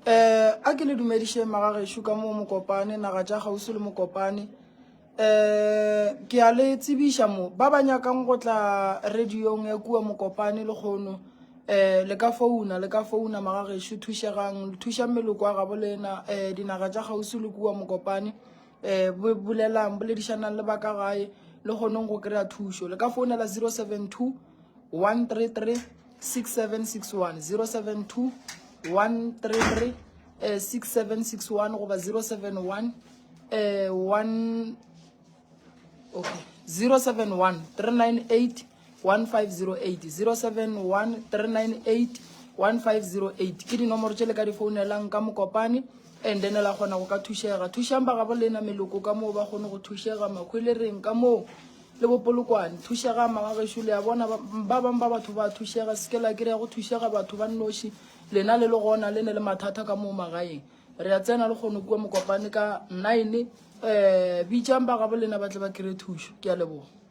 Um a ke le dumedišeng magagešo ka mo Mokopane, naga tša kgauswi le Mokopane. Um ke a le tsebiša mo ba ba nyakang go tla radiong ya kua Mokopane lekgono um le ka founa, le ka founa magagešo, thušegang, thušang meloko ya gabo lena um dinaga tša kgauswi le kua Mokopane. Um bolelang, boledišanang le ba ka gae le kgoneng go kry-a thušo. Le ka founela 072 133 6761 072 133 6761 goba 071 1 okay 071 398 1508 071 398 1508 ke dinomoro tše le ka di founelang ka mokopane and then la kgona go ka thušega thušang ba gabo lena meloko ka moo ba kgone go thušega makhwelereng ka moo le bopolokwane thušega magagešo le a bona ba bangwe ba batho ba thušega se ke la kry-a go thušega batho ba nnoši lena le le gona le ne le mathata ka moo magaeng re a tsena le kgone kua mokopane ka nine um bitšang ba gabo lena ba tle ba kry-e thušo ke a leboga.